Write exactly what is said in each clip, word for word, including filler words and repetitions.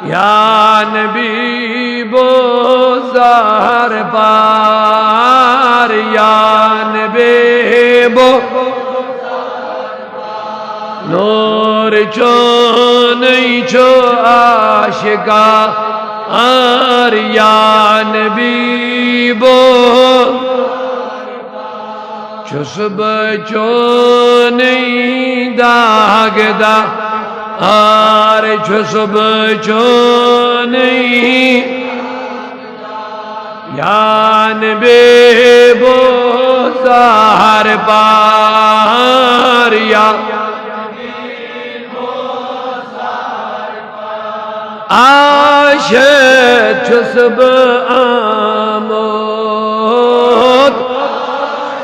یا نبی بو زار پار، یا نبی بو نور چونی چو عاشقا آر، یا نبی بو چھُس بہٕ چونٕے داغدار، چھُس بہٕ چونٕے۔ یا نبی بو زار پار، یا عاشق چھُس بہٕ آمُت،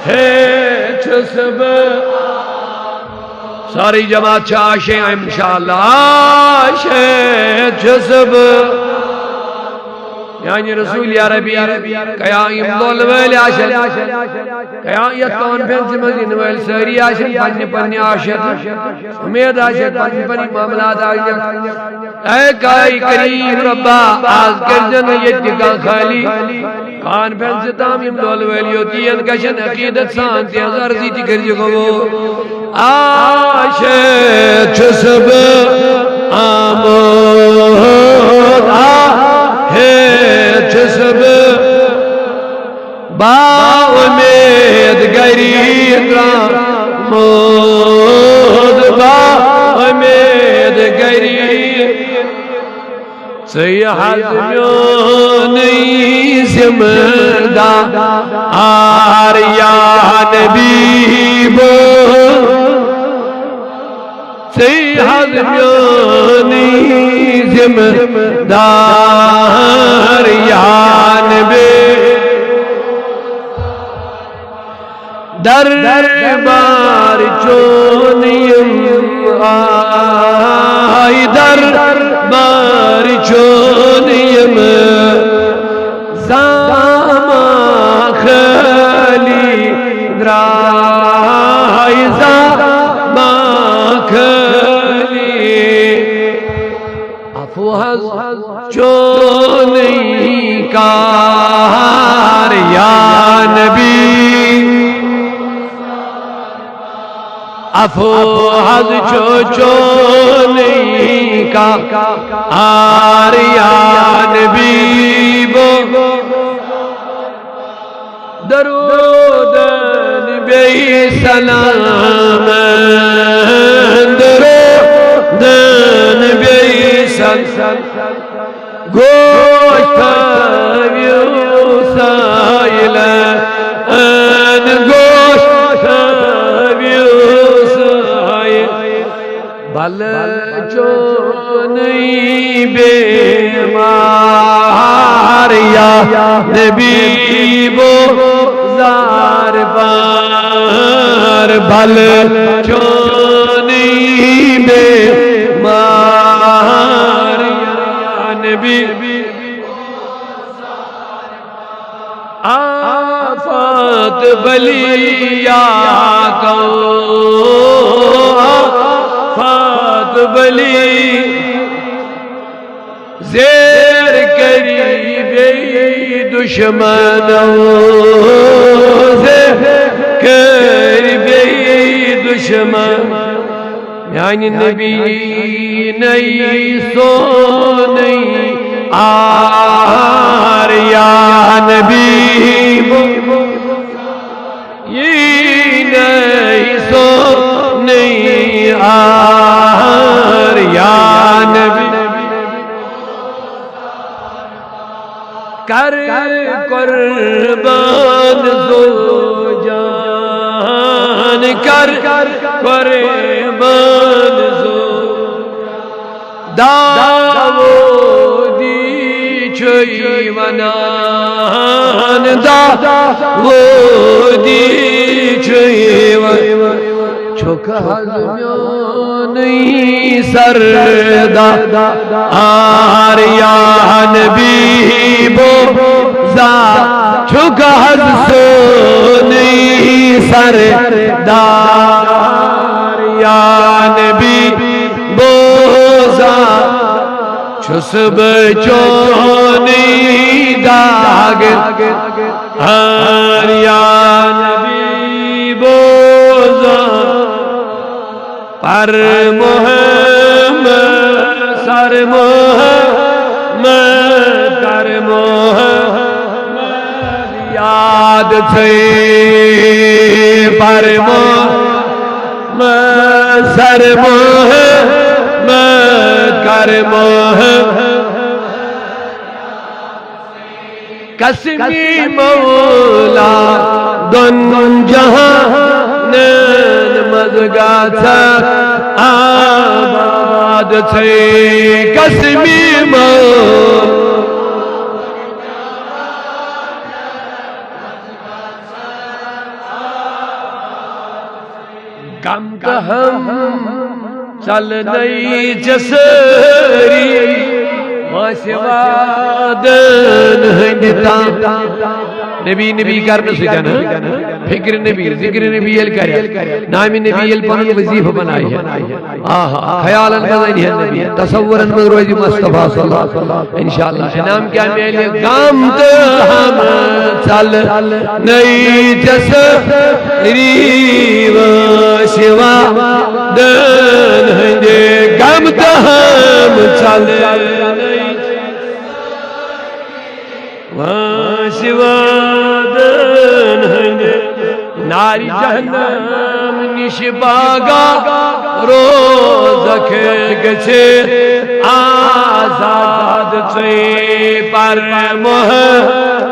ہے چھُس بہٕ۔ ساری جماعت چھِ عاشق، انشاءاللہ عاشق چھُس بہٕ۔ یعنی رسول عربی، کیا یِم لولہٕ وٲلۍ آسن، کیا یتھ کانفرنسہِ منٛز یِنہٕ وٲلۍ سٲری آسن پننہِ پننہِ عاشق۔ امید آسہِ پنٕنۍ پنٕنۍ معاملات آسن۔ اے قاری کریم ربا، آز کٔرۍزٮ۪ن نہٕ ییٚتہِ تہِ کانٛہہ خٲلی۔ کانفرنسہِ تام یِم لولہٕ وٲلۍ یوت یِن گژھن عقیدت سان، تِہنٛز عرضی تہِ کٔرۍزِ قبوٗل۔ عاشق چھُس بہٕ آمُت، آ ہے چھُس بہٕ با اُمید گری درٛامُت، با اُمید گری۔ ژٕے حظ میونٕے ذمہٕ دار، یا نبی بو۔ ژٕے حظ میونٕے ذمہٕ دار، یا نبی۔ دربار چون یِم آے، دربار چون یِم زامہٕ خٲلی درٛاے، زامہٕ خٲلی۔ عفو حظ چونٕے کار یا نبی، عفو حظ چھُ چونٕے کار یا نبی بو۔ درودن بیٚیہِ سلامن، درودن بیٚیہِ سلام۔ گوش تھٲوِو سٲیلن، گوش تھٲوِو سٲیلن۔ بلہٕ چونٕے بیمار یا نبی بو زار پار، بلہٕ چونٕے بیمار یا نبی۔ آفات بلیاتو، آفات بلی۔ زیر کری بی دشمنو، زیر کری بی دشمن۔ میانہِ نبی نئی سونٕے آر یا نبی، یی نئی سونٕے آر یا نبی۔ کر قربان زو جان، کر قربان زو۔ داوودی چھُے ونان، داوودی چھُے ونان۔ چھُکھ حظ میونٕے سردار آر یا نبی بو زار، چھُکھ حظ سونٕے سردار یا نبی بو زار۔ چھُس بہٕ چونٕے داغ، آریا نبی بوزان۔ پر محمد، سر محمد، کر محمد یاد تھٲے۔ پر محمد، سر محمد، کر محمد۔ قسمی مولا دۄن جہانن منٛز گژھکھ آباد ژٕے۔ قسمی مولا غم تہٕ ہم ژلنَے ژےٚ سٲری، وٲنٛسہِ وادن ہٕنٛدِ تام۔ نبی نبی کرنہٕ سۭتۍ، ہاں؟ فکر نبی، ذکر نبی ییٚلہِ کرِ، نامِ نبی ییٚلہِ پنُن وظیفہٕ بنایہِ۔ آہا، خیالن منٛز انہِ ہے نبی، تصورن منٛز روزِ مصطفیٰ صلی اللہ علیہ وسلم۔ انشاءاللہ انعام کیا میلہِ؟ غم تہٕ ہم ژلنَے ژےٚ سٲری، وٲنٛسہِ وادن ہٕنٛدِ غم تہٕ ہم ژلنَے۔ وٲنٛسہِ وادن ہٕنٛدِ نارِ جہنم نِش باغا روزکھ گژھِ آزاد ژٕے۔ پر محمد،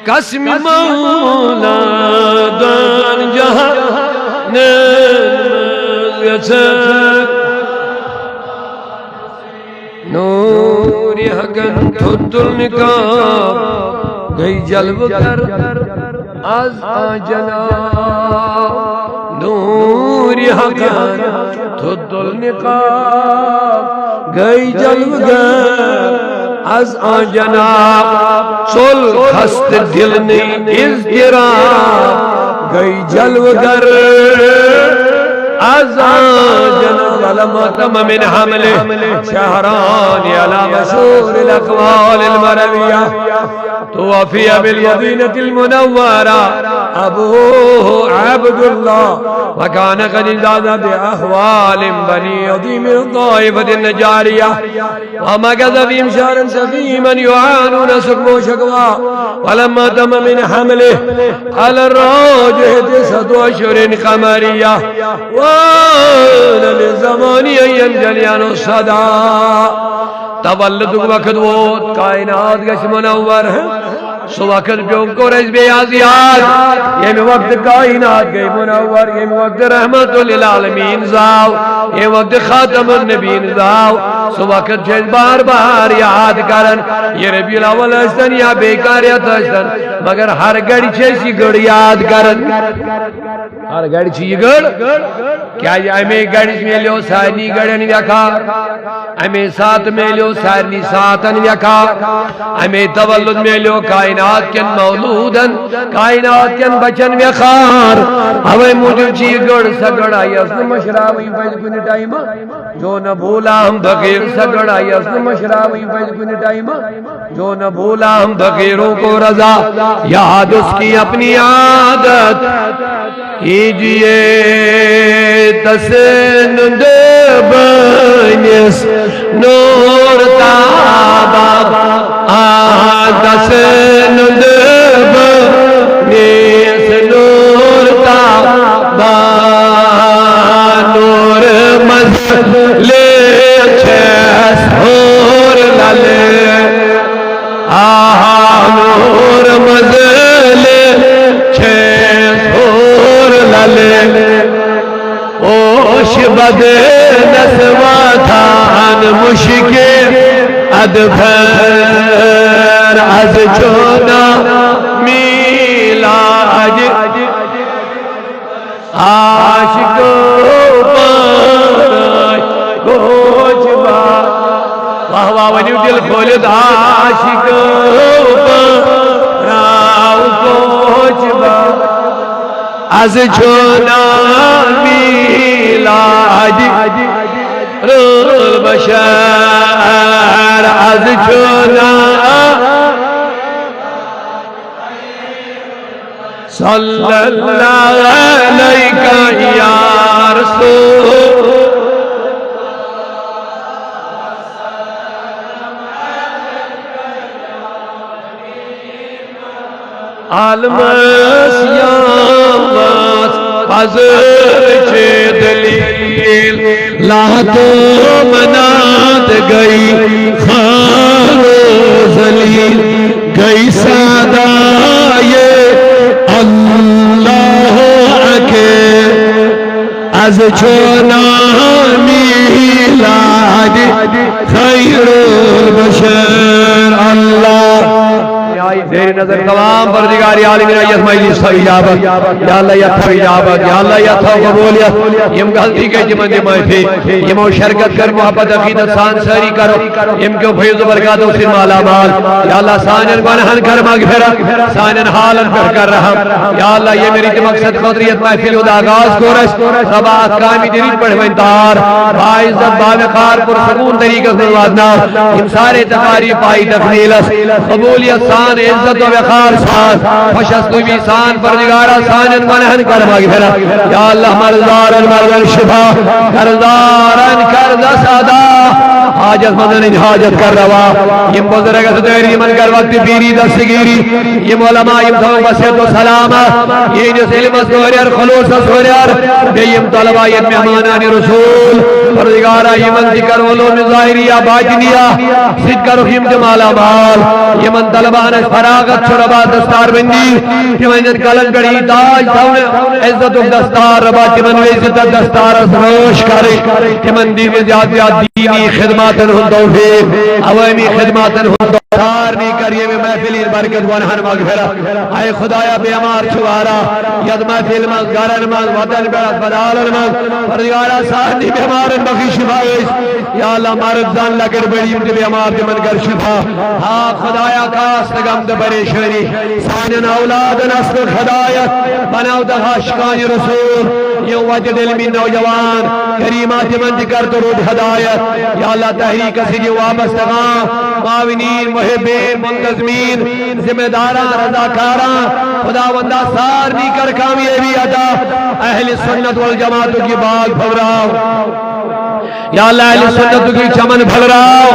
قسم مولا دۄن جہانن منٛز گژھکھ۔ نوٗرِ حقن تھوٚد تُل نقاب، گٔے جلوٕ گر از آ جناب۔ نوٗرِ حقن تھوٚد تُل نقاب، گٔے جلوٕ گر از آ جناب۔ ژوٚل خستہٕ دِلنٕے اضطراب، گٔے جلوٕ گر از آ جناب۔ ولما تم من حمله شهران على مشهور الأقوال المروية، توفي بالمدينة المنورة أبوه عبد الله، وكان قد ازداد بأحوال بني عظيم الطائفة النجارية، ومكث فيهم شهرا سقيما يعانون سقم وشكوى، ولما تم من حمله على الراجح تسعة أشهر قمرية، وآن للزمان أن ينجلي عنه الصدى۔ تولدُک وقت ووت، کائنات گژھِ منور۔ سُہ وقت پیوٚو، کوٚر اَسہِ بیٚیہِ آز یاد، ییٚمہِ وقتہٕ کائنات گٔے منور، ییٚمہِ وقتہٕ رحمت للعالمین زاو، ییٚمہِ وقتہٕ خاتم النبیین زاو۔ سُہ وقت چھِ أسۍ بار بار یاد کران، یہِ ربیع الاول ٲسۍتن یا بیٚیہِ کانٛہہ رٮ۪تھ ٲسۍتن، مگر ہر گھڑِ چھِ أسۍ یہِ گٔڑ یاد کران۔ ہر گھڑِ چھِ یہِ گٔڑ، کیازِ اَمے گھڑِ میلیو سارنٕے گھڑٮ۪ن ویقار۔ اَمے ساتہٕ میلیو سارنٕے ساتن ویقار۔ اَمے تولد میلیو کائنات کٮ۪ن مولودن، کائنات کٮ۪ن بچن ویقار۔ اوے موٗجوٗب چھِ یہِ گٔڑ، سۄ گٔڑ آیس نہٕ مٔشراوٕنۍ پزِ کُنہِ ٹایمہٕ۔ جو نہ بھولا ہم فقیر، سۄ گٔڑ آیس نہٕ مٔشراوٕنۍ پزِ کُنہِ ٹایمہٕ۔ جو نہ بھولا ہم فقیروں کو رضا، یاد اس کی اپنی عادت۔ کیجیے تسند بنس نور تابا، آ تسند بنس نور تابا، نور مزل چھس ہور للے۔ آہا نور مزل چھے تھور للے، اوش بدنس واتان مشکے ادبر، از چونا میلاد۔ عاشقو پانہٕ گوٚژھ با۔ واہ واہ، ؤنِو دِل کھوٗلِتھ، عاشقو پانہٕ گوٚژھ با۔ از چو نام میلاد رول بشر، از چو نام صلی الله علیک یا رسول. عالمس یامس پزر چھ دلیل، لات و منات گئی خار و ذلیل، گئی صدای الله اکه از چو نام میلاد خیر البشر الله. زیر نظر تمام پروردگار عالمین، یتھ مجلس تھاو اجابت، یا اللہ یتھ تھاو اجابت، یا اللہ یتھ تھاو قبولیت. یم غلطی گئی تمن دِ معافی، یمو شرکت کر محبت عقیدت سان ساری کرو، یم کیو فیض و برکاتو سۭتۍ مالا مال. یا اللہ سانین گناہن کر مغفرت، سانین حالن پہ کر رحم. یا اللہ یمہ رٕتہِ مقصد خاطر یتھ محفل ہُنٛد آغاز کوٚر اسہِ، ربا اتھ کامہِ دِ رٕتۍ پٲٹھۍ وۄنۍ تار. باعزت باوقار پرسکون طریقس منٛز واتناو یم سارے تقاریب پائی تکمیلس قبولیت سان، عزت و وقار سان، خوش اسلوبی سان پروردگارا سانین گناہن کر مغفرت. یا اللہ مرضدارن مرضن شفا، قرضدارن قرضس ادا، حاجت مندن ہٕنٛدۍ حاجت کر روا. یم بزرگ اسہِ دٲری یمن کر وقت پیری دستگیری، یم علماء یم تھاوو بصحت و سلامت، یہندس علمس ہُریر، خلوصس ہُریر، بیٚیہِ یم طلباء یم مہمانان رسول، پروردگارا یمن تہِ کر علوم ظاہریہ باطنیہ سۭتۍ کرُکھ یم تہِ مالا مال. یمن طلباءن اسہِ فراغت چھُ ربا دستار بندی، تمن ہٕنٛدٮ۪ن کلن پٮ۪ٹھ یہِ تاج تھاونہٕ عزتُک دستار ربا تمن ویزِ تتھ دستارس رٲچھ کرٕنۍ، تمن دِیہِ زیادٕ زیادٕ دینی خدماتن ہُنٛد توفیق، عوٲمی خدماتن ہُنٛد توفیق. سارنٕے کر ییٚمہِ محفلہِ ہٕنٛز برکت گۄنہن مغفرت. اے خدایا، بیمار چھِ واریاہ یتھ محفلہِ منٛز، گرن منٛز، وطن پٮ۪ٹھ، ہسپتالن منٛز. پروردگارا، سارنٕے بیمارن بخش شفا عٲجل. یا اللہ، مرد زن لۄکٕٹۍ بٔڑۍ یِم تہِ بیمار، تِمن کر شفا. ہا خدایا، کاست غم تہٕ پریشٲنی سانٮ۪ن اولادن اصل ہدایت بناو تہٕ عاشقان رسول، یِم وتہِ ڈٔلمٕتۍ نوجوان کریمہ تِمن تہِ کر تہٕ رُد ہدایت. یا اللہ، تحریکس سۭتۍ یِم واپس تگان معاونین، محبین، منتظمین، ذمہ داران، رضاکاران، خداوندا سارنٕے کر کامیٲبی عطا. اہل سنت والجماعتُک یہِ باغ پھٔلراو. یا اللہ، اہل سنتُک یہِ چمن پھٔلراو،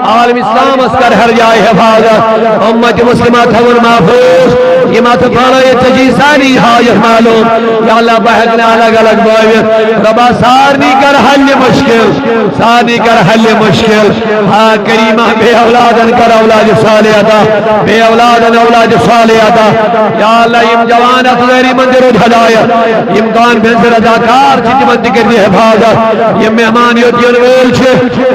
عالم اسلامس کر ہر جایہِ حفاظت، امت مسلمہ تھاوُن محفوظ، یِم اتھ پھٔلرٲیِتھ ژےٚ چھِ سانی حاجت معلوم۔ یا اللہ، بہٕ ہیٚکہٕ نہٕ الگ الگ بٲوِتھ، رۄبا سارنٕے کر حل مشکل، سارنٕے کر حل مشکل۔ آ کریمہ، بے اولادن کر اولاد صالح عطا، بے اولادن اولاد صالح عطا۔ یا اللہ، یِم جوان اتھ ظٲہری مندرُک ہدایت، یِم کانفرنس رضاکار چھِ، تِمن تہِ کٔرۍ زِ حفاظت۔ یِم مہمان یوت یِنہٕ وٲلۍ چھِ،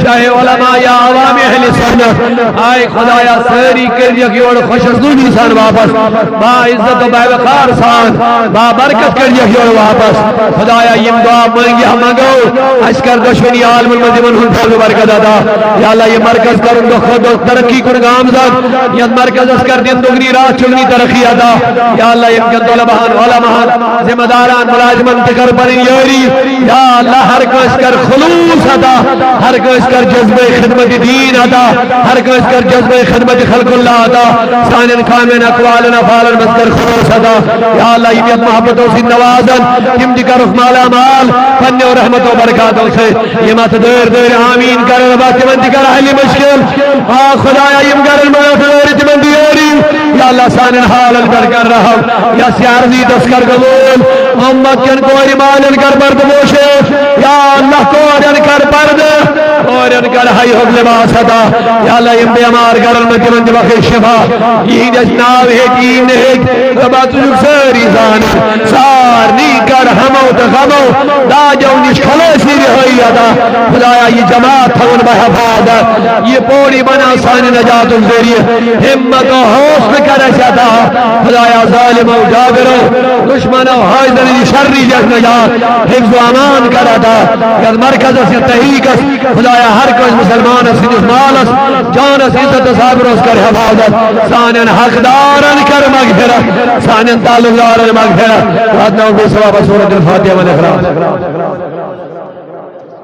چاہے علماء یا عوام اہل سنت، آے خدایا، سٲری کٔرۍزِکھ یورٕ خوش اسلوبی سان واپس، با عزت و با وقار سان، با برکت کٔرۍزِکھ یورٕ واپس۔ خدایا، یِم دعا منٛگۍ یا منٛگو، اَسہِ کر دۄشوٕنی عالمن منٛز یِمن ہُنٛد فضل و برکت عطا۔ یا اللہ، یہِ مرکز کرُن دۄہ کھۄتہٕ دۄہ ترقی کُن گامزن۔ یتھ مرکزس کر دِن دُگنی راتھ چُگنی ترقی عطا۔ یا اللہ، ییٚمہِ کٮ۪ن طلباہن، علماہن، ذمہ داران، ملازمن تہِ کر پنٕنۍ یٲری۔ یا اللہ، ہر کٲنٛسہِ کر خلوص عطا، ہر کٲنٛسہِ کر جذبہ خدمت دین عطا، ہر کٲنٛسہِ کر جذبہ خدمت خلق اللہ عطا۔ سانٮ۪ن کامٮ۪ن، اقوالن، افعالن منٛز کر خلوص عطا۔ یا اللہ، یِم یتھ محبتو سۭتۍ نوازن، تِم تہِ کرُکھ مالا مال پننیو رحمتو برکاتو سۭتۍ۔ یِم اتھ دٲرۍ دٲرۍ آمیٖن کرن، رۄبا تِمن تہِ کر حل مشکل۔ آ خدایا، یِم گرن منٛز اتھ دٲرۍ تِمن تہِ یٲری۔ یا اللہ، سانٮ۪ن حالن پٮ۪ٹھ کر رحم۔ یس یہِ عرضی دس کر قبول۔ امت کٮ۪ن کورِ مالٮ۪ن کر پردٕ پوشٲیِتھ۔ یا اللہ، کورٮ۪ن کر پردٕ، کورٮ۪ن کر حیہُک لباس عطا۔ یا اللہ، یِم بیمار گرن منٛز تِمن دِ بخش شفا۔ یِہنٛدۍ اسہِ ناو ہیٚتۍ، یِہنٛدۍ نہٕ ہیٚتۍ، رۄبا ژٕ چھُکھ سٲری زانان۔ سارنٕے کر ہم تہٕ غمو دادیو نِش خلٲصی رِہٲیی عطا۔ خدایا، یہِ جماعت تھاوُن بحفاظت، یہِ پوڑی بناو سانہِ نجاتُک ذٔریعہٕ۔ ہمت و حوصلہٕ کر اَسہِ عطا۔ خدایا، ظالمو جابرو دشمنو حٲضِرو یہِ شرِ نِش نجات، حفظ و امان کر عطا۔ یتھ مرکزس، یتھ تحریکس، خدایا، ہر کٲنٛسہِ مسلمانس، سٕنٛدِس مالس، جانس، عزتس، آبروس کر حفاظت۔ سانٮ۪ن حقدارن کر مغفرت، سانٮ۪ن تعلقدارن مغفرت۔ واتناو بیٚیہِ ثوابس سورة الفاتحہ والإخلاص۔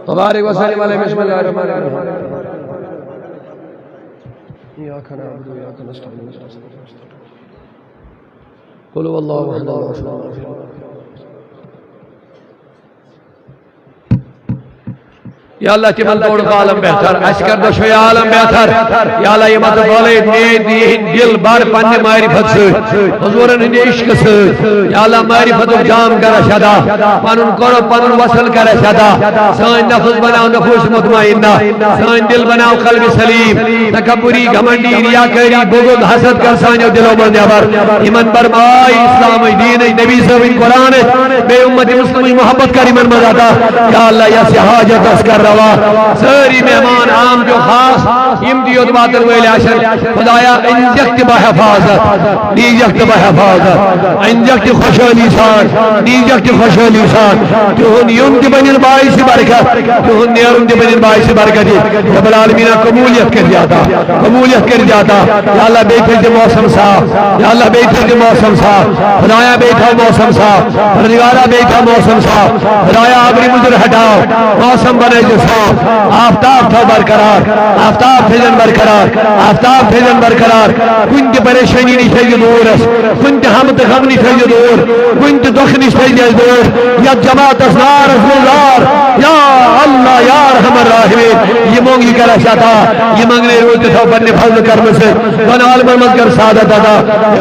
وبارك وسلم عليه۔ بسم الله الرحمن الرحيم. إياك نعبد وإياك نستعين۔ قل هو الله أحد، الله الصمد۔ یا اللہ، تِمن دوٚرُکھ عالم بہتر، اَسہِ کر دۄشوے عالم بہتر۔ یا اللہ، یِمن تہٕ بالٲیِتھ نیک دِیِن دِل بر پننہِ معرفت سۭتۍ، حضوٗرن ہٕنٛدِ عشقہٕ سۭتۍ۔ یا اللہ، معرفتُک جام کر اَسہِ عطا، پنُن قرب، پنُن وصل کر اَسہِ عطا۔ سٲنۍ نفس بناو نفوس مطمئنہ، سٲنۍ دِل بناو قلب سلیم۔ تکبری، گھمنڈی، ریاکاری، بغض، حسد کر سانیو دِلو منٛز نٮ۪بر۔ یِمن برماے اسلامٕچ، دینٕچ، نبی صٲبٕنۍ قرآنٕچ، بیٚیہِ اُمت مسلمٕچ محبت کر یِمن منٛز عطا۔ یا اللہ، یۄس یہِ حاجت ٲس کر روا۔ سٲری مہمان عام جو خاص، یِم تہِ یوٚت واتن وٲلۍ آسن، خدایا، أنزیکھ تہِ بحفاظت، نیٖزیکھ تہِ بحفاظت، أنزیکھ تہِ خۄشحٲلی سان، نیٖزیکھ تہِ خۄشحٲلی سان۔ تِہُنٛد یُن تہِ بنن باعث برکت، تِہُنٛد نیرُن تہِ بنن باعث برکت۔ رب العالمین، قبولیت کٔرۍ زِ عطا، قبولیت کٔرۍ زِ عطا۔ یا اللہ، بیٚیہِ تھٲوزِ موسم صاف۔ یا اللہ، بیٚیہِ تھٲوزِ موسم صاف۔ خدایا، بیٚیہِ تھاو موسم صاف۔ پروردگارا، بیٚیہِ تھاو موسم صاف۔ خدایا، آبری مُضر ہٹاو، موسم بنٲوزِ صاف۔ آفتاب تھاو برقرار، آفتاب تھٲوزٮ۪ن برقرار، آفتاب تھٲوزٮ۪ن برقرار۔ کُنہِ تہِ پریشٲنی نِش تھٲوزِ دوٗر اَسہِ، کُنہِ تہِ ہم تہٕ غم نِش تھٲوزِ دوٗر، کُنہِ تہِ دۄکھٕ نِش تھٲوزِ اَسہِ دوٗر۔ یَتھ جماعتس نارس منٛز نار، یا اللہ، یا ارحم الراحمین، یہِ مۄنگ، یہِ کر اَسہِ عطا، یہِ منگنے روٗد تہِ تھاو پننہِ فضلہٕ کرمہٕ سۭتۍ۔ دۄن عالمن منٛز کر سعادت عطا۔